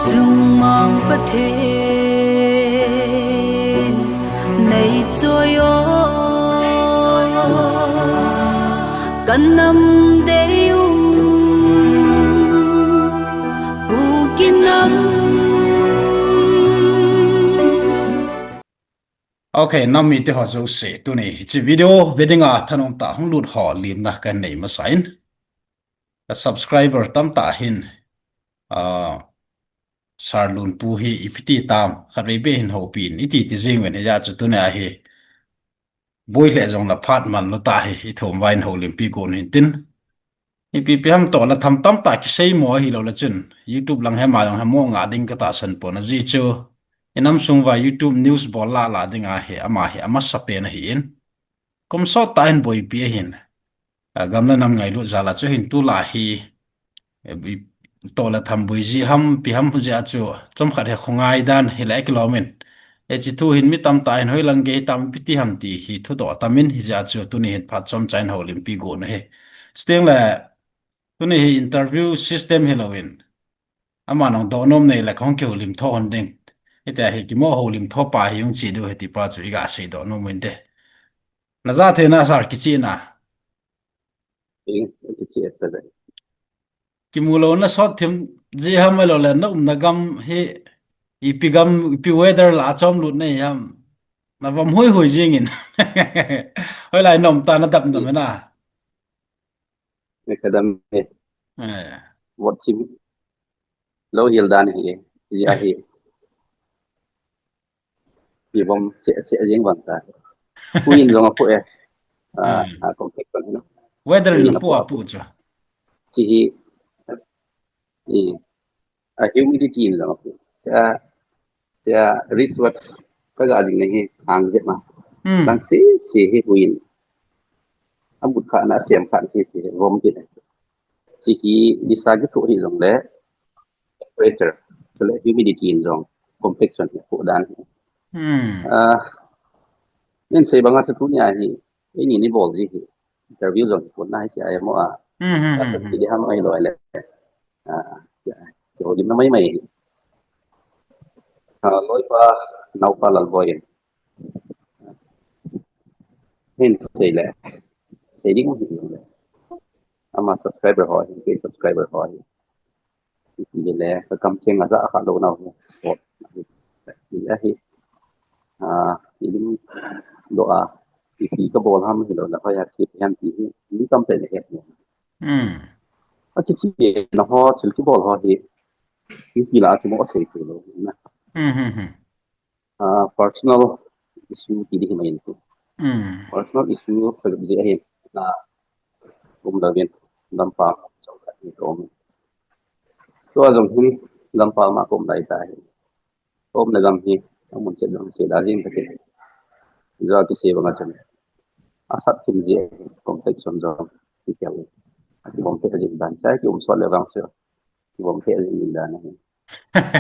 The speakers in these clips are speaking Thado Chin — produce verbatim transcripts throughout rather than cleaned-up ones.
Chungmang Pathen, nei choi o, kan nam dei um, Kuki nam. Ok, nam mite ho jouse, tuni hiche video ve dinga thanom tah hung lut ho limna kanei masa in. Ka subscriber tamtah hin, ah, Sir Lunpu hi ipi ti tam, khatvei beh hin houpi in, iti ti jing uvin, hijeh chun tunia hi, boi lheh jongle phat man lou tah hi, ithum uva hin houlimpi got un tin. Ipi ipi ham toh la tham tamtah kisei mo ahilou le chun, YouTube lang hi ama jong hi mo nga ding katahsan pon ajeh chu, inam sung uva YouTube news bol lah lah dinga hi, ama hi amasapen ahi in. Kum sot tah in boipi ahin. Ah, gam le nam ngailut jal a chu hin tulai hi, eh, i, toh le tham boi jeh ham, ipi ham jeh a chu, chomkhat hi khongai dan hile kilom in. Hiche thu hin mi tamtah hin hoilang gei tam ipi ti ham ti hi thudoh tam in, hijeh a chu tuni hin phat chomcha in houlimpi got u ahi. Chuteng le, tuni hi interview system hilou in, ama nung dohnom nei le kahung kihoulim tho hon ding. Hitia hi kimo houlim tho pa hi hung che diu ahi ti pa chu iga seidoh nom u inte. Naja thei na sir, kicheh na. Eh, kicheh ta le. Kimu lou na sot thim jeh ham ahilou le, na umna gam hi ipi gam, ipi weather lah a chom lut na hi ham. Na vom hui hui jing in. Hoilai na um ta, na dap na Eh. me na. Ni kadam e. Eh. Vot thim. Lou hil dan hi, hi ahi. Hi vom che, che jing vang ta. Hui in jong apu e. Ah, Hmm. ah, complex kan na. Weather Hui in in apu apu apu. apu chu. Chi hi, i, a humidity in jong apu. Cha, cha, wrist watch ka ga jing na hi, hang jep ma. Hmm. Lang si, si hi hui in. A mut kha na sem kha si, si hi vom pi. Chi hi, ni sa ki thu hi jong le, temperature, chule humidity in jong, complex kan hi apu dan hi. Hmm. Ah, nin sei banga sa tunia hi, ini ni bol ji hi, interview jong hi kon na hi si ai mo a. Hmm, hmm, Ah, hmm, hmm. Ki di ham mai loi le. Ah, ya, kihoulim na mai mai hi. Ah, loipa, naopa Lalboi in. Hin sei le. Sei ding hin le. Ama subscriber ho hin, kei subscriber ho hin. Ipi le, ka kam cheng a ja kha lou nau hi. Hi ahi. Ah, ilim do a. Ipi ka bol ham hilou le, hoiya ki ham ti hi. Ni kam pe le het ni. Hmm. A kichi na ho, thil kibol ho hi. Ipi la ki mo sei pe lou na. Hmm, hmm, hmm. Ah, personal issue ti di hi mai in tu. Hmm. Personal issue ka ji ahi. Ah, um da vin, lampa, chong ka ni ko. Tua jong hin, lampa ma ko um dai ta hi. Ko um na gam hi, amun che dang che da jing ka ti. Jo ki se banga chun. Asat thim ji ahi, complex jong jong. Ki kya ui. Aki bom te jing dan, cha ki um so le bang se. Ki bom te jing dan ahi.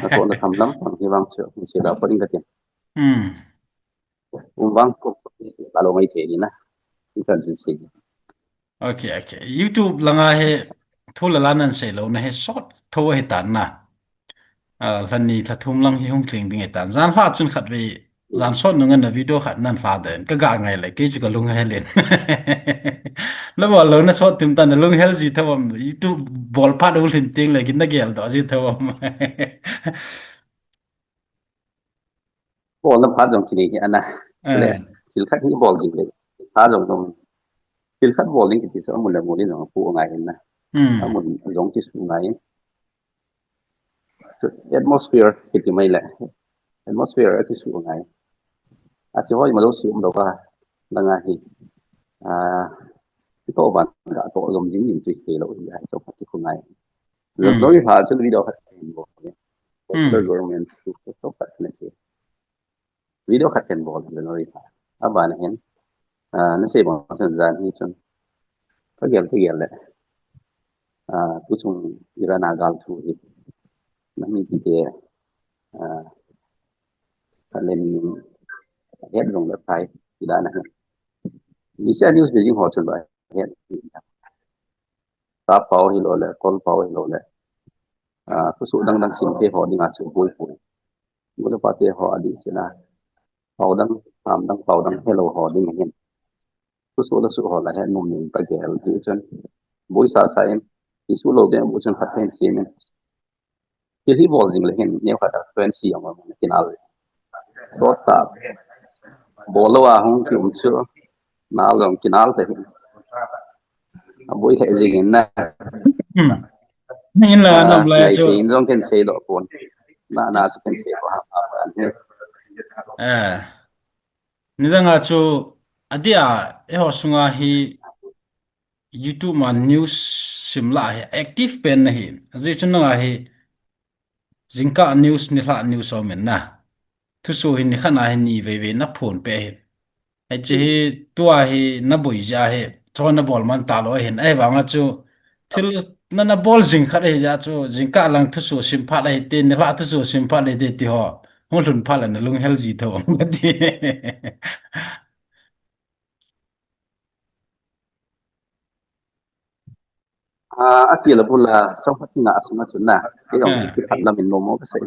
Na ko na tham lam, tham hi bang se, um se da pa ding ka ti. Hmm. Um vang ko, ka lo mai thei ni na. Ni chan sin sei. Ok, ok. YouTube langa hi thu le la nan sei lou na hi sot tho hi tan na. Ah, lha ni lha thum lang hi hung tling ding hi tan. Jan lha chun khatvei, jan sot nung na video khat nan lha den. Ka ga ngai le, kei chu ka lung hel in. Na bol lou na sot thim tan na lung hel ji tho am. YouTube bol phat u lhin ting le, kin na gel doh ji tho am. Bol na phat jong kini hi ana. Eh. Le, thil khat hi bol jing le. Phat jong dong. Thil khat bol ding kiti sa amun le mun in jong pu ngai hin na. Hmm. Amun jong kisu ngai. Atmosphere kiti mai le. Atmosphere kisu ngai. Asi hoi ma lo si um lo ka. Na ngai hi. Ah, ito ban ga to jom jing nin tu ke lo hi ai to ka ki ku ngai. Hmm. Lori ha chu video khat kan bol. Hmm. Popular government chu chu khat na se. Video khat kan bol lori ha. Aban hin. Ah, na sei bang chun jan hi chun. Ka gel, ka gel le. Ah, tu chung Iran a gal thu hi. Na mi ti te. Ah, ka len het jong le phai. Ila na hin. Ni sia news Beijing ho chun ba het. Ka pau hi lo le, kol pau hi lo le. ah, thusoh dang dang sim te ho dinga chu boi poi. Nu le pa te ho adih sina. Pau dang, pam dang, pau dang, hello ho ding hin. Thusoh la suh ho la he num ning ta gel ji chun. Boi sa sa in. Thusoh lo be bu chun khat hen sin in. Thil hi bol jing le hin, neo khat a friend si ang ang kinal. Sot ta. Bol lo a hung ki um chu. Nal jong kinal te hin. A boi he jing in na. Hmm. Hin la, ah, nam lai chu. Ngai tin jong ken sei do pon. Na, na chu ken sei do ha, ha, ha. Eh. Nidang a chu, adia, eiho sunga hi, YouTube ma news sim la hi active pen na hi. Ajeh chu nanga hi jingkah news nilhah news aum in na. Thusoh hi nikhat na hi ni vei vei na phon pe hin. Hiche hi tua hi na boi jeh a hi. Chu na bol man ta lou hin. Ahivanga chu thil na na bol jing khat hi jeh a chu jingkah lang thusoh sim phat ahi te nilhah thusoh sim phat ahi te ti ho. Hung lhun phat la na lunghel ji tho. Ti. Ah, a ti la bula, song khat nga a sunga chun na, kei jong, hmm, kiphat lam in nom mo ka sei.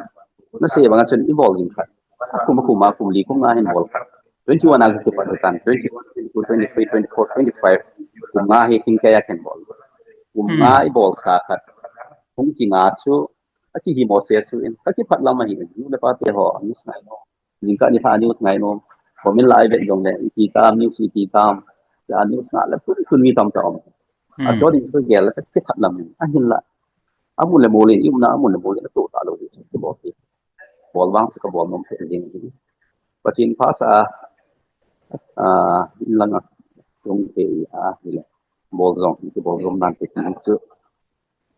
Na sei banga chun i bol ding khat. A kum, a kum, a kum li, kum nga hin bol khat. Twenty-one a kipat tan, twenty-one, twenty-two, twenty-three, twenty-four, twenty-five, kum nga hi thing kei a ken bol. Kum, hmm, nga i bol sa khat. Kum ki nga chu, a ki hi mo se chu in, ka kiphat lam ahi in, nu le pa te ho, ni sa no. Jingkah nilhah news ngai nom. Comment la i vet jong le, iti tam, news iti tam. Ya news nga le tun tun mi tam ta um. Hmm. A chu ding chu gel le ka kiphat lam in. Ahin la. Amun le molin, i umna amun le molin, a tu ta lou ding chu bol ti. Bol vang chu ka bol nom thei ding. Pathen pha sa a, ah, in langa, tung te a, hi le. Bol jong, ki bol jong nan te chu.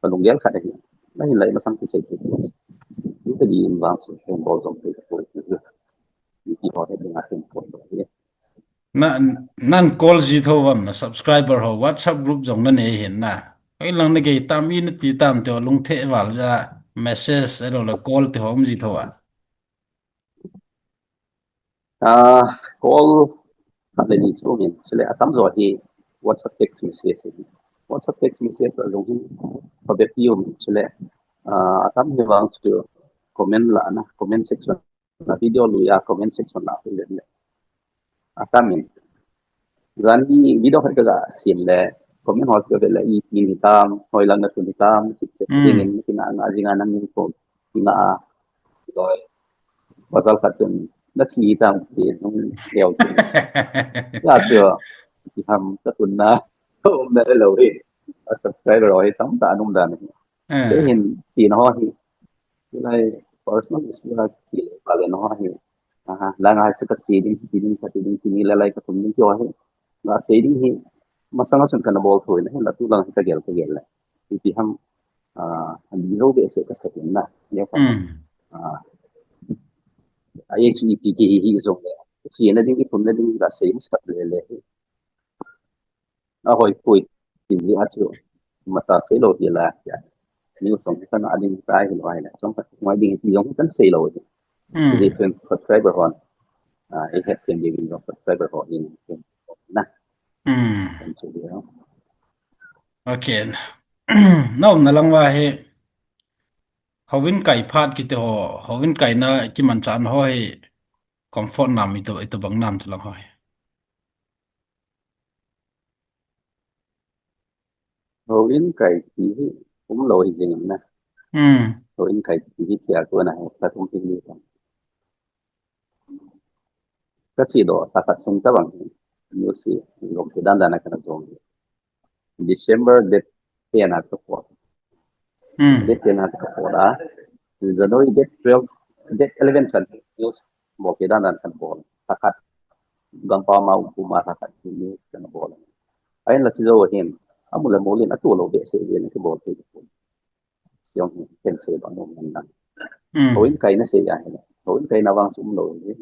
Ka lunggel khat ahi. Na hin lai masang kisei thei. Ni ka di in vang su, ken bol jong thei thei. Ni ki ho he dinga ken pon do hi. Na, nan call ji tho vam na subscriber ho, WhatsApp group jong na nei hin na. Hoi lang na gei tam i na ti tam te ho, lungthim val ja, message, elo la call te ho um ji tho a. Ah, call khat le ni chu min, chule atam jo hi WhatsApp text message hi. WhatsApp text message a jong hin, phabep hi um, chule, ah, atam hi vang chu comment la na, comment section na, video lui a comment section la hi le. Atam in. Jan hi video khat ka ga sim le, comment ho ka vet le, i tin hi tam, hoi lang na tun hi tam, ki se, hmm, ding in, ki na, na, jing a nang in ko, ki na a, loi. Pasal khat chun, na thi tam ti nung leo ti. Ya chu, ti ham ka tun na, ka um na lo hi. A subscriber ho hi tam ta nung dan hi. Hmm. Te hin thi na ho hi. Lai personal issue la thi le pa le na ho hi. Aha, la nga chu ka thi ding, thi ding, ka thi ding, thi ni la lai ka tum ding ti ho hi. Nga sei ding hi, masang a chun kana bol thoi na, hin la tu lang hi ka gel, ka gel le. Ti ham, ah, an ding lo behseh ka sa in na, neo khat. Hmm. Ah, a H E P K hi jong le. Thina ding, i thumna ding ka sei masat le le. A hoi poi, tin jing a chu, masa sei lou ti la, ya. News jong ka na ding ta hi lou ai la. Jong ka ngai ding ti jong kan sei lou. Hmm. Ti chun subscriber hon. Ah, i het chen ding jong subscriber hon in. Na. Hmm. Kan chu dia. Okay. Na umna lang uva hi, houin kai phat kiti ho, houin kaina kimanchah na ho hi, comfort nam ito, ito bang nam chu lang ho hi. Houin kai ti hi um lou hi jing na. Hmm. Houin kai ti hi chia ko na ho, ka tum ti ni ta. Ka thi do, ta khat sung ta bang hi. News hi, lom ti dan dan a kana jong hi. December date ten a ka poi. Hmm. Date ten a ka poi a. January date twelve, date eleven chan news bol ti dan dan kana bol. Ta khat gam pa ma um pu ma ta khat news kana bol. Ahin la thi jo hin. Amu le molin a tu lo behseh ve na ki bol ti. Siang hi ken sei ba nom nan dan. Hmm. Houin kai na sei ya hi. Houin kai na vang chu um lou hi.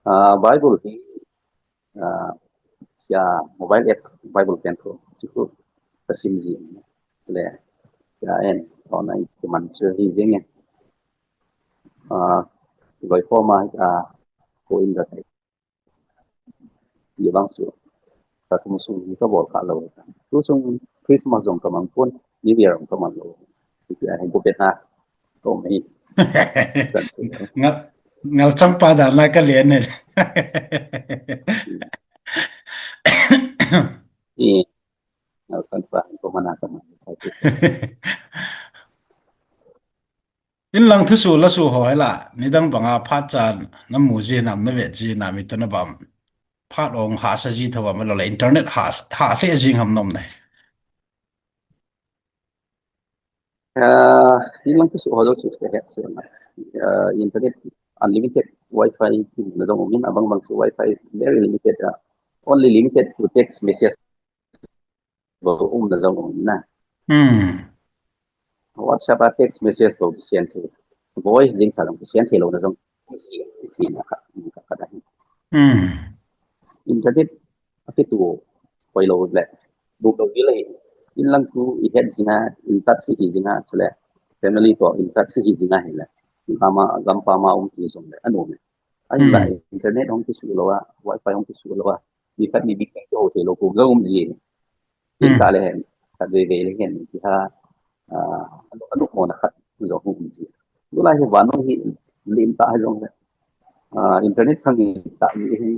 Ah, Bible hi, ah, sia mobile app Bible pen ko chu ko ka sim ji le sia en to na ki man chu hi jing e. Ah, loi ko ma, ah, houin ka kai. Ye bang chu. Ka kum sung hi ka bol kha lou. Tu sung Christmas jong ka mang pon, New Year jong ka mang lou. Tia hi bu pet ha. Ko mi. Ngal, ngal chang pa da na ka len ne. I, ngal chang pa ko mana ka ma. Inlang thusuh lasuh ho hi la, nidang banga phat cha na mu ji nam, na ve ji nam, itoh na bam. Phat ong hahsa ji tho bam lo le, internet ha, ha le jing ham nom ne. Ah, inlang thusuh ho lo su se he se na. Ah, internet unlimited wifi ki na dong min abang bang su wifi very limited. Ah, only limited to text message. Bo um na jong um na. Hmm. WhatsApp a text message bo send thei. Voice jing sa jong send thei lo na jong. Si, si na ka, ka, ka da. Hmm. Internet a ki tu koi lo le. Du lo vi le. Inlang tu i het jing a, in touch hi jing a, chule. Family to in touch hi jing a hi le. Gam a, gam pa ma um ki jong le. Anu me. Ai la, hmm, internet hong ki su lo a, wifi hong ki su lo a. Mi khat mi bik keng ho thei lo kum jong um ji. Tin, hmm, ta le hen, khat vei vei le hen, ti ha, ah, anu, anu mo na khat jong um ji. Tulai hi vannoi hi, lim ta hi jong le. Ah, internet khang hi ta ji hi,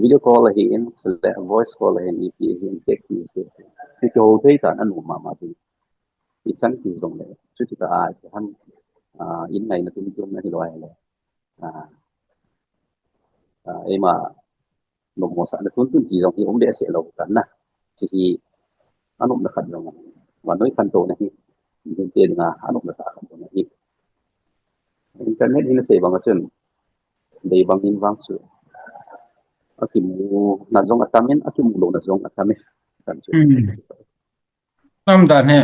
video call hi in, le voice call hi in, ipi hi in, text message. Ti ho thei ta anu mama ti. Ichan ti jong le. Chuti ta ai, ti han, ah, in ngai na tum tum na hi lo ai le. Ah, ah, eima, nommo sahna tuntun ti jong hi um behseh lou tan na. Hiche hi anopna khat jong, vannoi khantouna hi, mihemte dinga anopna tah khat jong ahi. Internet hi nasei bang a chun, dei bang in vang chu, akimuna jong atam in, akimu louna jong atam in, kan chu. Hmm. Nam dan hi,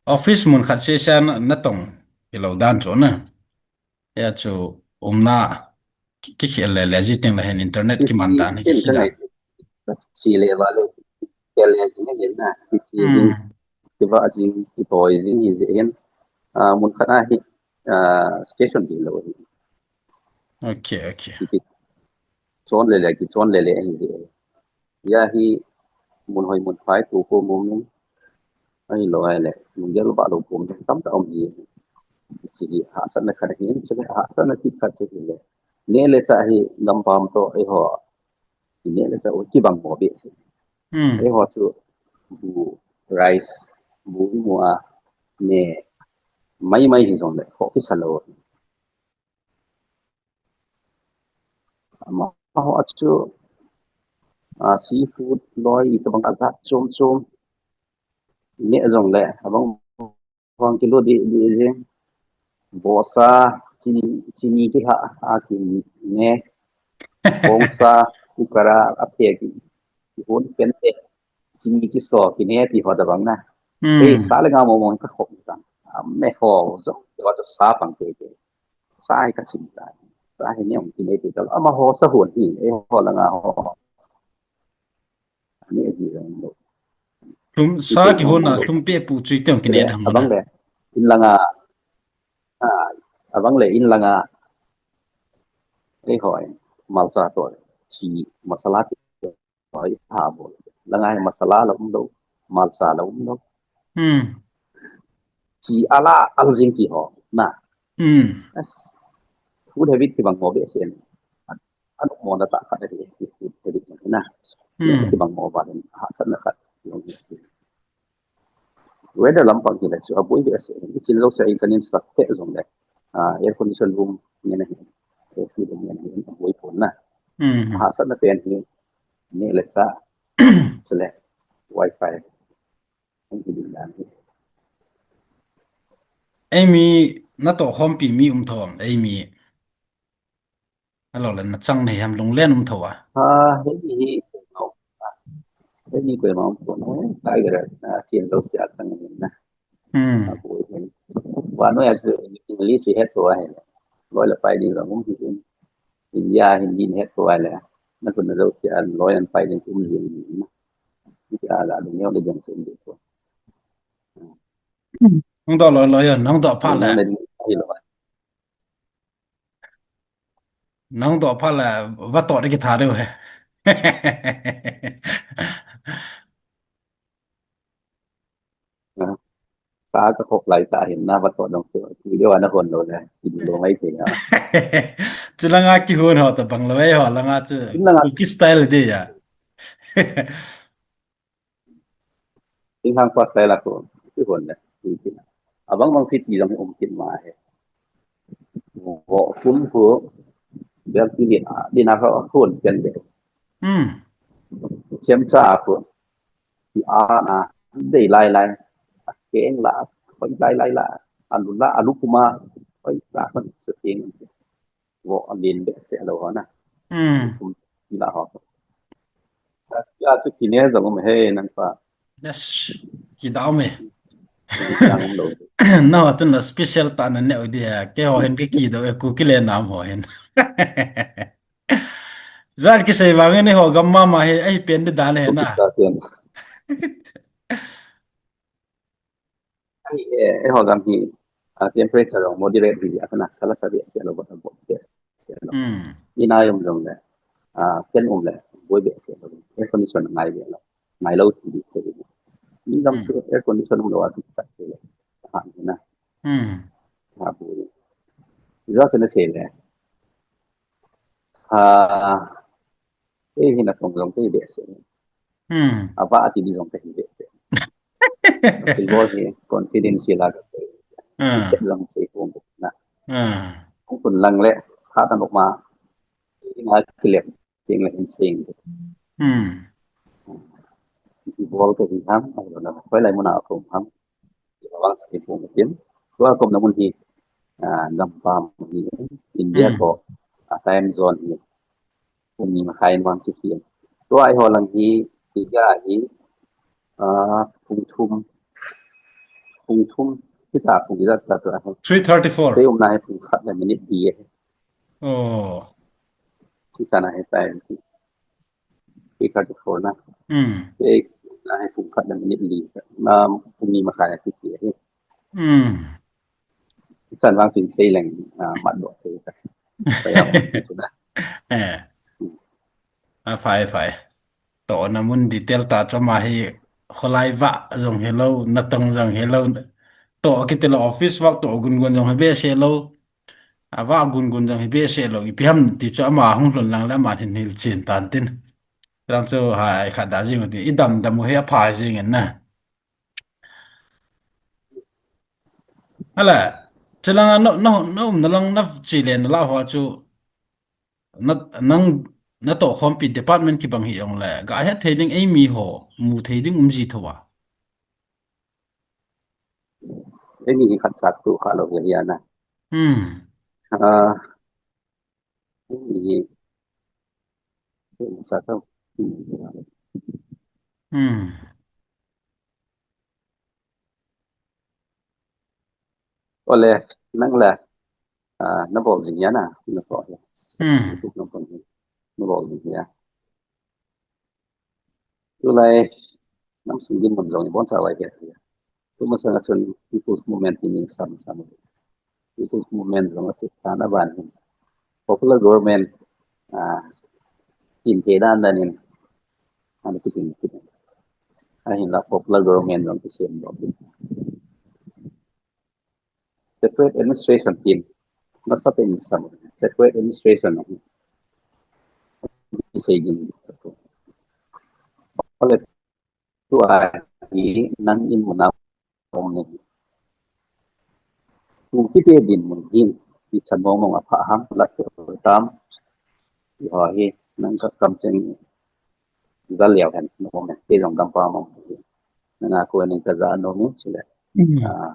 office mun khat seh seh na, natong hilou dan chu na. Hia chu umna ki, kikhel le le ji teng le hin internet kiman dan hi kikhel dan. Chi le va le, kikhel le ji hin na, kichi jing, kiva jing, kitoi jing hi ji hin. Ah, mun khat a hi, ah, station ding lou hi. Okay, okay. Ki, kichon le le, kichon le le hi ji. Hia hi mun hoi mun phai tu ko mun. Ahilou ahile, lunggel ba lou kum tamtah um ji. Hiche hi hahsatna khat ahin, chule hahsatna kit khat chu hile. Neh le chah hi gampam toh eiho. Neh le chah u kibang mo behseh. Hmm. Eiho chu bu, rice, bu imu a, neh mai mai hijongle, khoh kisa lou. Amaho chu, ah, seafood loi, itobang a jat chom chom. Neh jongle, abang bang kilut deh deh jeng. Vohsa, chini, chini kilha, a kineh. Bongsa, cooker a, aphe ki, kihon pen te. Chini kiso, kineh ti ho tobang na. Hmm. Eh, sa le nga mo mo ka khoh tang. Amaho jong, ti ho chu sa pang te te. Sa hi kachin tai. Sa hi neh hung kineh te ta. Amaho sa hon hi, eiho langa ho. Ani aji jong lo. Lhum, sa kihon a, lhum peh pu chu iteng kineh dang. Abang le, in langa, ah, abang le, in langa. Eiho, malcha toh, chi, masala toh, ha bol. Langa hi masala la um lou, malcha la um lou. Hmm. Chi ala al jing ti ho, na. Hmm. Food habit kibang mo behseh. Anopmo na tah khat ahi, food habit na. Hmm. Kibang mo ba den, hahsatna khat. Weather lampang hile chu aboi behseh. Ichin jouse a ichan in sak te jongle. Ah, air condition room ngen ahi. A C room ngen ahi, aboi pon na. Hmm. Hahsatna pen hi, neh le chah, chule, wifi. Hung hi ding dan hi. Eimi, natoh khompi mi um thou am, eimi. Ahilou le, nachang nei ham, lunglen um thou a. Ah, eimi hi, eimi koima um thou. Tiger, ah, chen jouse a chang ahi na. Hmm. Vannoi a chu English hi het thou ahi. Loi le pai ding jong um hi in. India Hindi hi het thou ahi le. Na khun na jouse a loi le pai ding um ding na. Ti a la ding neo le jong um ding ko. Nang doh loi loi, nang doh phat le. Nang doh phat le. Nang doh phat le, va toh ding kitha diu ahi. Ah. Sa ka khop lai ta hin na va to dong chu. Video ana hon lo le. Ki lo mai thei ha. Chulanga kihon ho tabang lo e ho langa chu. Chulanga Kuki style de ya. Inhang pa style a ko. Kihon le. Abang bang city jong um kin ma he. Vo kun ko. Bel ti ni a, di na ko kun ken de. Hmm. Chem cha ko. Ti a na. Dei lai lai. A keng la. Oi lai lai la. Alu la, alu kuma. Oi la ko se ting. Vo a lin be se lo ho na. Hmm. Kum ti la ho. Ya chu kine jong um he nang pa. Yes. Kidau me. Jang um lo. Na ho chun la special ta na ne o dia. Ke ho hin ke kido e ku kile nam ho hin. Jal kisei vang ni ho gam mama he ai pen de dan he na. Sa pen. Ai, eh, eh, ho gam hi, ah, temperature jong moderate hi, a kana sala sa behseh lou, bot bot behseh lou. Hmm. Ina jong jong le, ah, fan um le, boi behseh lou. Air condition ngai behseh lou. Ngai lou ti di te. Ni gam Hmm. su air condition um lou a tu sa te le. Ha, na. Hmm. Ha, boi. Ija se na se le. Ha, eh, hina kong jong te behseh. Hmm. Ava ati di jong te behseh. Ti bol hi confidential a ka te. Hmm. Ti jong sei kong na. Hmm. Kong kun lang le, ha ta nok ma. Ina kilem, ting le hin sing. Hmm. Ti bol ka hi ham, ai lo na. Koi lai mun a ko ham. Vang si pu tin. Tua kom na mun hi, ah, gam pam hi. India Hmm. ko, ah, time zone hi. Pung ni ma khai nuam ki hi. Tua ai ho lang hi, tiga hi, ah, pung thum. Pung thum. Kita pung ida ta tua hi. Three thirty-four. Te um na hi pung khat le minute di hi. Oh. Kita na hi time. Three thirty-four na. Hmm. Te na hi pung khat le minute li. Na pung ni ma khai ki hi. Hmm. Chan vang tin sei leng, ah, mat doh thei ta. Sa ya mo su da. Eh. A fai, fai. Tohna mun detail ta chu ama hi kholai vah jong hilou, natong jong hilou. Toh kiti lou office vah toh gun gun jong hi behseh lou. Avah gun gun jong hi behseh lou. Ipi ham ti chu ama hung lhun lang le ama hin hil chen tan tin. Lang chu hai khat da jing u ti. I dam dam u hi apha jing in na. Ala, chulanga na, na, na umna lang na chi le na la ho chu, na, nang, na toh khompi department kibang hi jong le, ga het thei ding ei mi ho, mu thei ding um ji tho a. Ei mi hi khat chat tu kha lou hi a na. Hmm. Ah, ei mi hi, ei mi chat tu. Hmm. Ole, nang le, ah, na bol jing ya na, na bol ya. Hmm. Na bol jing ya. Tulai, nam sung din mun jong i bon sa wai ke. Tu ma sa na chun people's movement ni sam sam. People's movement jong a tu ta na ban hin. Popular government, ah, tin te dan dan in. Ani ki tin ki tin. Ahin la popular government jong ki sem do. Separate administration tin. Na sa tin sam. Separate administration. Ki sei din. Ole tua hi nang in mun a um ni. Tu kiti din mun hin, ti chan mong mong a pha ham, la se tam. Ti ho hi, nang ka kam cheng za liao hen, no mong, ti jong gam pa mong. Nang a ko ning ka za no mi, chule. Mm. Ah,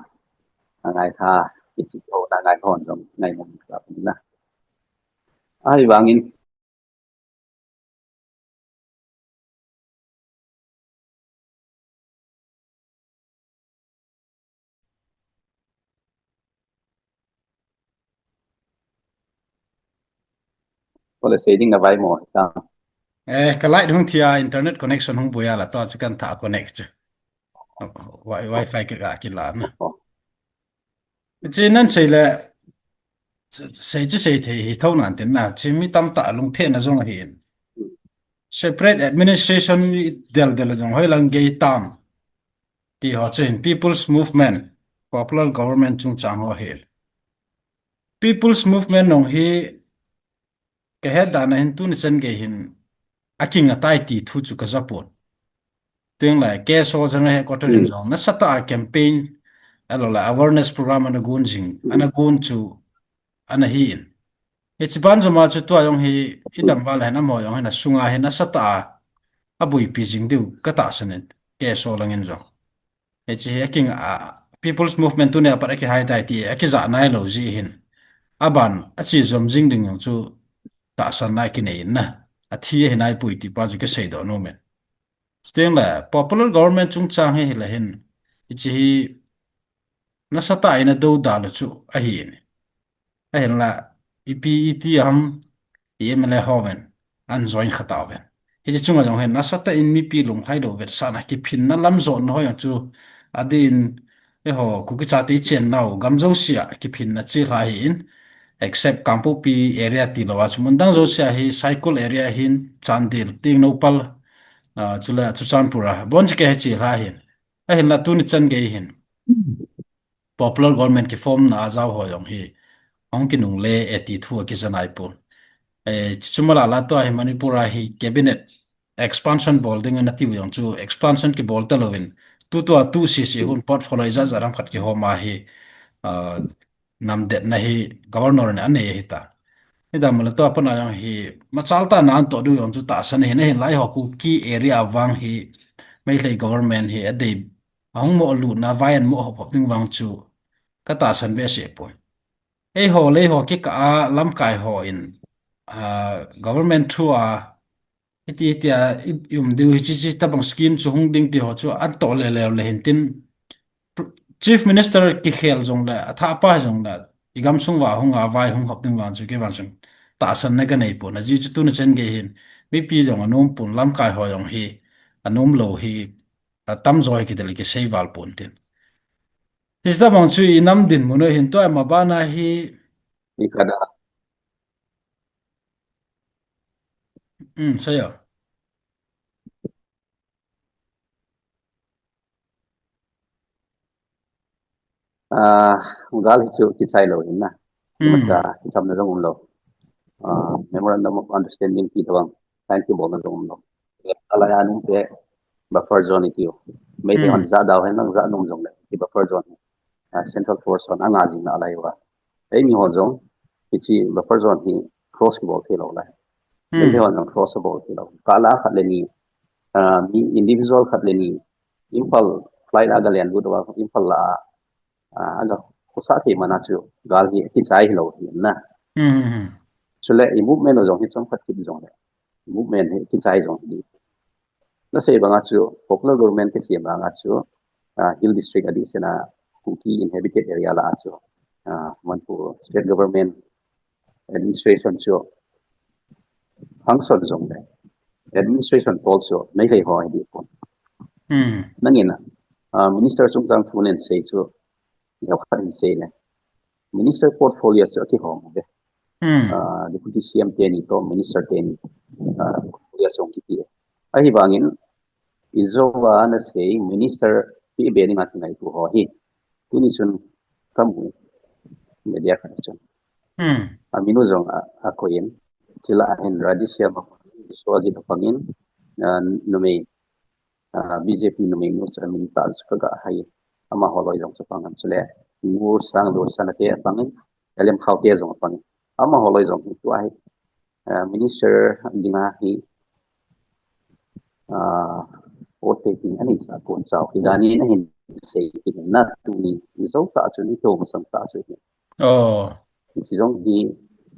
ngai tha, ti chi ko, ngai hon jong, ngai mong ka na. Ai vangin, Kole sei ding na vai mo ta. Eh, ka light hung thia internet connection hung buya la to chu kan tha connect chu. Wi-, wifi ka ga kila na. Oh. Chi nan sei le, sei chi sei thei hi tho nan tin na, chi mi tam ta lung the na jong hi. Separate administration del del jong hoi lang gei tam. Ti ho chu hin people's movement. popular government chungchang ho hi. People's Movement nung hi kahet dan a hin tuni chan gei hin akinga tai ti thu chu kajapon. Tengle K S O General Headquarter in jong nasatah a campaign, ahiloule awareness program ana gon jing, ana gon chu ana hi in. Hiche ban joma chu tua jong hi idam val hen amaho jong hin asunga hin nasatah a aboipi jing diu katahsan in, K S O langin jong. Hiche hi akinga, People's Movement tunia pat akihai tai ti akijah nailou jeh hin, aban ache jom jing ding jong chu tahsanna kinei in na. Athi ahi naipoi ti pa chu kiseidoh nom in. Chutengle popular government chungchang hi hile hin, hiche hi nasatah in adoudal u chu ahi in. Ahinla, ipi iti ham, i M L A hoven an join khatauvin. Hiche chunga jong hin nasatah in mipi lunglhailou vetsahna, kiphinna lam jotna ho jong chu adin, eiho Kuki chate ichennau gam jousea kiphinna chelha ahi in, except Kangpokpi area tilou a chu mundang jousea hi, Saikul area hin, Chandel, Tengnoupal, ah, chule Churachandpur a bon chekei hi chelha ahin. Ahinla tuni chan gei hin popular government kiform na a jao ho jong hi ahung kinungle e ti thu akija naipon. Eh, chuche malala tua hi Manipur a hi cabinet expansion bol ding ana tiu jong chu expansion kibol talouvin, tutua tu sese hun portfolio ijat jat ham khat kihom a hi, ah, namdetna hi governor in anei ahitan. Hidam le tua pana jong hi machal tah a anatoh diu jong chu tahsan ahin, ahinla eiho Kuki area vang hi Meitei government hi adei, ahung moh lutna vai an moh hop hop ding vang chu katahsan behseh poi. Eiho le eiho kikah a lamkai ho in, ah, government through a hiti hitia i, i um diu, hiche hiche tabang scheme chu hung ding ti ho chu anatoh lele le hintin, Chief Minister kikhel jongle, athahpa jongle, igamsung uva hunga vai hung hop ding vang chu kei vang chun tahsanna kanei pon, ajeh chu tuni chan gei hin mipi jong anom pon, lamkai ho jong hi anom lou hi atamjo hi kidel kisei val pon tin. Hiche tabang chu inam dinmun u hin tua mabana hi. Ikada. Um, seiyo. Ah, gal hi chu kichai lou hin na. Hmm. Imacha kichamna jong umlou. Ah, Memorandum of Understanding ti tobang sign kibolna jong umlou. Alai a nung te buffer zone itiu. Meitei hon, hmm, jahda u hen lang, jah nom jongle hiche buffer zone hi, ah, central force hon anga jing na alai uva. Eimi ho jong hiche buffer zone hi cross kibol thei lou lai. Hmm. Meitei hon jong cross abol thei lou. Kah la khat le ni, ah, mi individual khat le ni Imphal flight a aga len lut uva, Imphal la a, ah, aga khosah thei mana chu gal hi kichai hilou hi na. Hmm, hmm, hmm. Chule i movement u jong hi chomkhat kit jongle, movement hi kichai jong hi. Nasei banga chu popular government kisem banga chu, ah, hill district adeh seh a Kuki inhabited area la a chu, ah, Manipur state government administration chu function jongle, administration tol chu Meitei ho hi deh pon. Hmm. Nangin, ah, minister chungchang thu nen sei chu neokhat hin sei le, minister portfolio chu akihom uve. Hmm. Ah, deputy C M teni toh minister teni, ah, portfolio chu hung kipe. Ahivangin, ijou a nasei minister peh be dinga kingaito ho hi tuni chun kamu, media khat chun. Hmm. Amin u jong a, akoi in, chule ahin Radheshyam apangin, Biswajit apangin, ah, numei, ah, B J P numei nu chu amin tah chu kaga hai. Amaho loi jong chu apangin, chule Ngursanglur Shanate apangin, L M Khaute jong apangin. Amaho loi jong hi tua hi, ah, minister dinga hi, ah, oath taking aneisah pon, chau hi danin ahin sei kit in na, tuni ijou tah chun, ijou masang tah chu hi. Oh. Hiche jong hi,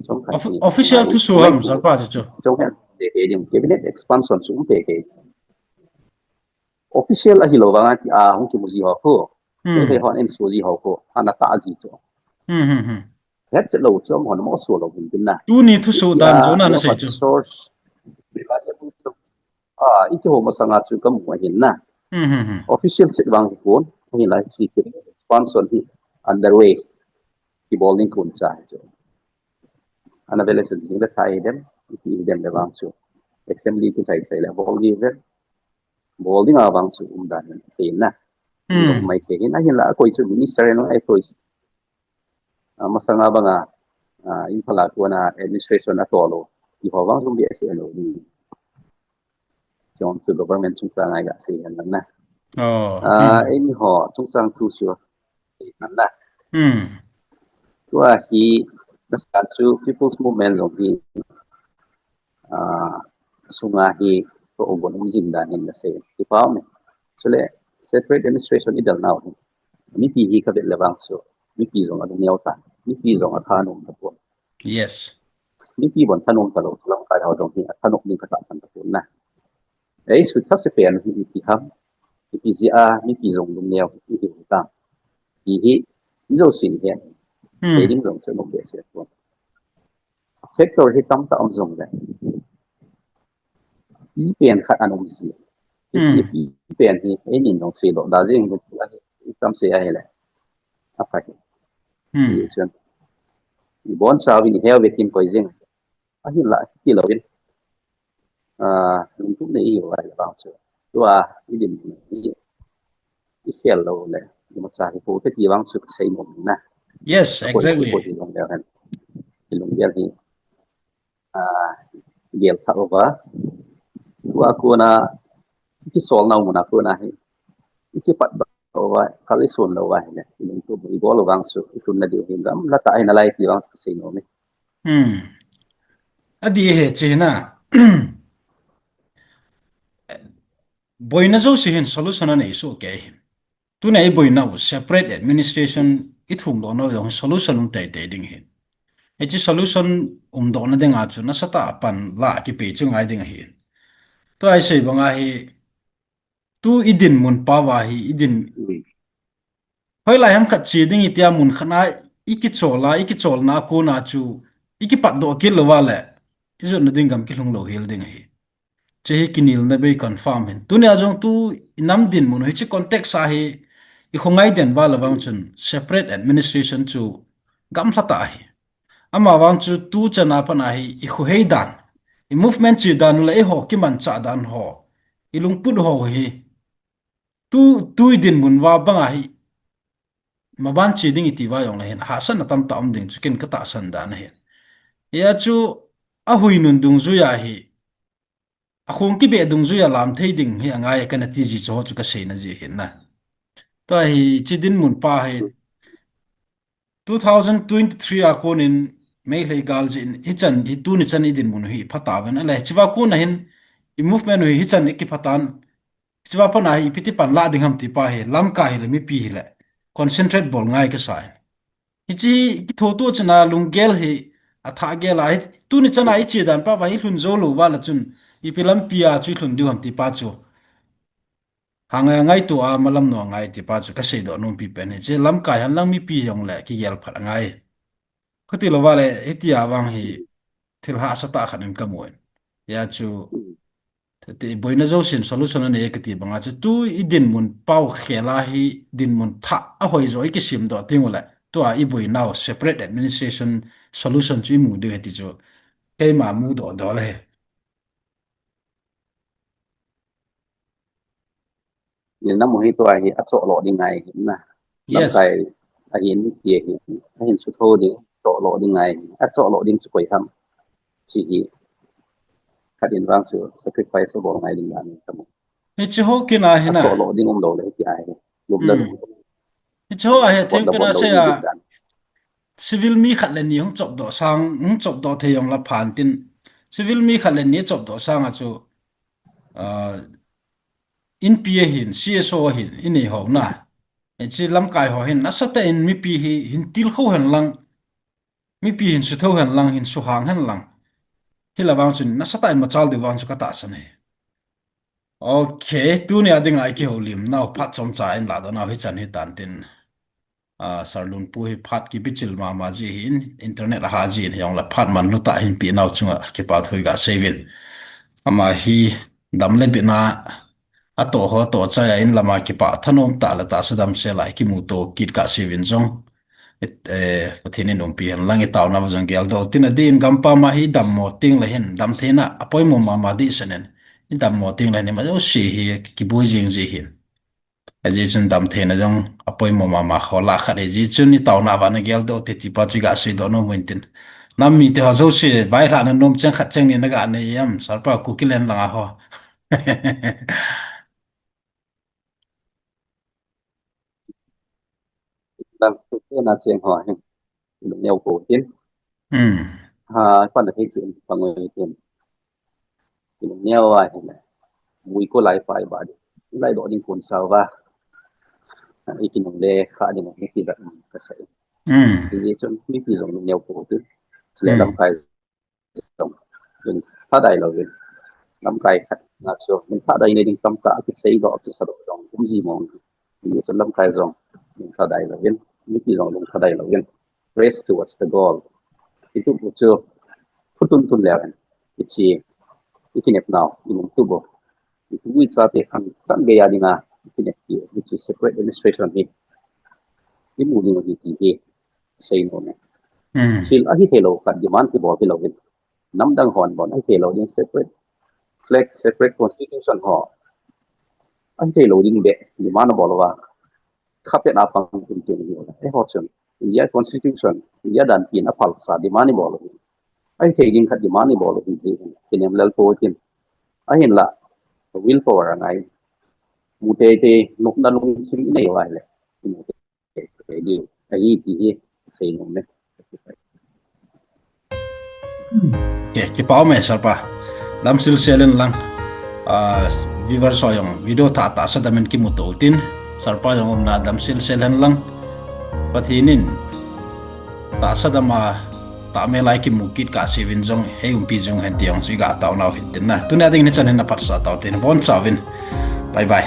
jong khat Of-, hi, official thusoh ham, sir pa chu chu. Jong hen, te ke ding, cabinet expansion chu um te ke. Official ahilou vanga ti a hung kimu ji ho khu. Hmm. Te ke hon en su ji ho khu. Ana tah ji chu. Hmm, hmm, hmm. Hetchet lou chu amahon amaosuh lou hin tin na. Tuni thusoh dan chu na, nasei chu. Source, reliable chu, ah, ikihou masanga chu kamu ahin na. Hmm, hmm, hmm. Official chet vang hi kon, ahinla hiche expansion hi underway. Kibol ding kon cha hi chu. Ana vele sen jing le thai hi dem, iti hi dem le vang chu. Assembly kichai chai le bol ding ve. Bol ding a vang chu umdan hin sei na. Jong Hmm. mai thei hin, ahinla akoi chu minister in akoi chu. Ah, masanga banga, ah, Imphal a kona administration atoh lou. Eiho vang jong behseh lou ding. Chujong chu government chungchang a iga sei hen lang na. Oh. Ah, Hmm. eimiho chungchang thu chu sei hen lang na. Hmm. Tua hi, nasa chu People's Movement jong hi, ah, sunga hi, ko ubon um jing dan hin nasei. Kipah me. Chule, separate administration idel nau hi. Mipi hi kavet le vang chu. Mipi jong alungneo tan. Mipi jong athanom tapon. Yes. Mipi bon thanom talou, lamkai ho jong hi, athanom ding katahsan tapon na. Ei, sut thase pen hi, ipi ham. Ipi jeh a, mipi jong lungneo, ipi hi tam. Hi hi, ijo sin hi. Hmm. Sei ding jong chu nom behseh pon. Factor hi tamtah um jongle. Ipi pen khat ana um ji. Hmm. Ipi pen hi, einin jong seidoh da jing hi, itam sei ahile. Apha hi. Hmm. Ichun. Ibonchauvin iheo vetin koi jing. Ahinla, tilou in. Ah, lungtup nei ihiu ahile vang chu. Tua, idin, i, ikhel lou le. Imacha hi po kati vang chu kasei nom na. Yes, akoi, exactly. Akoi hi jong leu hen. Ilunggel hi. Ah, gel thah uva. Tua kona, ikicholna muna kona hi. Ikipatdoh uva, kal isun lou uva hile. Ilungtup, ibol u vang chu, ilhunna diu hi gamla tah hi nalai ti vang chu kasei nom e. Hmm. Adih e, hiche na. Boina jouse hin solution anei soh kei hin. Tuna iboina u separate administration ithumdoh nau jong hin solution um teitei ding ahin. Hiche solution umdohna dinga chu nasatah a pan la kipei chu ngai ding ahin. Tua isei banga hi, tu idinmun pao a hi, idin, hmm, hoilai ham khat che ding itia mun khat na ikichol a, ikicholna a kona chu ikipatdoh kit lou uva le, ijotna ding gam kilhung lou hel ding ahi. Hiche hi kinelna bei confirm hin. Tunia jong tu inam dinmun hiche context a hi, ikhongai den uva le vang chun separate administration chu gamlha tah ahi. Amavang chu tuchan a pat a hi ikhohei dan, i movement che dan u le eiho kimanchah dan ho, ilungput ho hi, tu, tu idinmun uva banga hi, maban che ding iti uva jongle hin, hahsatna tamtah um ding chu ken katahsan dan ahin. Hia chu ahuinun dungjuia hi, akhong kibeh dungjuia lam thei ding hi angai kana ti ji chu ho chu kaseina ji ahin na. Tua hiche dinmun pa hi, two thousand twenty-three a konin Meitei gal jeh in hichan, hi tuni chan idinmun hi phatauvin ahile, hichea kona hin i movement hi hichan ikipha tan, hichea pat a hi ipi ti pan la ding ham ti pa hi, lamkai hile mipi hile concentrate bol ngai kasa in. Hiche kithoto chana lunggel hi athah gel a, hi tuni chan a iche dan pa uva hi lhun jou lou uva le chun ipi lampi a chu ilhun diu ham ti pa chu. Hang a ngaito a malam nu angai ti pa chu kaseidoh nompi pen hi. Hiche lamkai hen lang mipi jongle kigel phat angai. Kati lou uva le hitia vang hi thil hahsa tah khat in kamu in. Hia chu, ti boina jousen solution anei kati banga chu tu idinmun pao khel a hi dinmun thah ahoi jo ikisemdoh teng ule, tua iboinau separate administration solution chu imu diu ahi ti chu keima mudoh dol ahi. Inam u hi tua hi achohlo ding ngai ahi na. Yes. Lamkai ahin ti ahi, ahin sutho ding, chohlo ding ngai ahi. Achohlo ding chu koi ham? Hiche hi khat in vang chu sacrifice abol ngai ding dan ahi kamu. Hiche ho kina hi na. Achohlo ding umlou le ti ahi. Lupna, hmm, lum. Hiche ho ahi, thengpin a sei a. Civil mi khat le ni hung chopdoh sang, hung chopdoh thei jong la phan tin. Civil mi khat le ni chopdoh sang a chu, ah, inpi ahin, C S O ahin, inei ho na. Hiche lamkai ho hin, nasatah in mipi hi, hin tilkhou hen lang. Mipi hin suthou hen lang, hin suhang hen lang. Hilai vang chun, nasatah in machal diu vang chu katahsan ahi. Ok, tunia dinga ikihoulimnau phat chomcha in ladoh nau hichan hitan tin. Ah, Sir Lunpu hi phat kibichil mama ji ahin, internet aha ji ahin, hijongle phat manlutah hinpeh nau chunga kipa thu iga seiuvin. Ama hi dam le bitna atoh ho atoh chai a in lama kipah thanom tah le tahsa damsel a ikimuto kit kahseuvin jong, eh, Pathen in umpi hen lang, itaona uva jong geldoh tin, adih in gampam a hi idammo teng le hin, damtheina apoimo mama dehset in, idammo teng le hin, ima jouse hi kiboi jing ji ahin. Hijeh chun damtheina jong apoimo mama ho lah khat hijeh chun itaona uva nagel doh te tipa chu iga seidoh nom uvin tin. Nam mite ho jouse vaihahna nom cheng khat cheng ni naga nei em, Sir pa, Kuki len langa ho. Dang, tu te na cheng ho hin. Lungneo ko tin. Hmm. Ha, pan da thei tin, pangoi tin. Lungneo a hin. Mui ko lai pai ba di. Lai doh ding kun sao va. Ikinungle kha ding ni ti da ka sai. Hmm. Hijeh chun mipi jong lungneo ko tin. Le Hmm. lamkai jong lung thadai louvin. Lamkai khat na chu lung thadai nei ding tamtah kiseidoh, kisadoh jong um ji mong. Hijeh chun lamkai jong lung thadai louvin, mipi jong lung thadai louvin. Race towards the goal. Itu bu chu phutun tun leu hen. Ichi, ikinep nau, imung tu bu. Itu bu icha te khang chan gei a dinga, ikinep ki, ichi separate administration hi. Imu ding hi ti hi. Sei nom e. Hmm. Thil ahi thei lou khat demand kibol hi louvin. Namdang hon bon ahi thei lou ding separate flag, separate constitution ho. Ahi thei lou ding beh demand abol uva. Kha pet a pang tum tum hi uva. Eiho chun India constitution, India danpi in aphal sa demand ibol uva. Ahi thei ding khat demand ibol uva hi jeh hin. Kinem lel po tin. Ahinla will power angai. Mu tei tei nopna lungthim inei uva ahile. Mu tei tei ding ahi ti hi sei nom e. Okay, kipa um e, Sir pa. Damsel sel hen lang. Ah, viewers ho jong video tha tahsa dam in kimuto utin. Sir pa jong umna damsel sel hen lang. Pathen in tahsa dam a tahmel a ikimu kit kah seuvin jong hei umpi jing hen ti jong chu iga taonau hin tin na. Tunia dingin hichan hin naphatsah tau tin. Boncha uvin. Bye bye.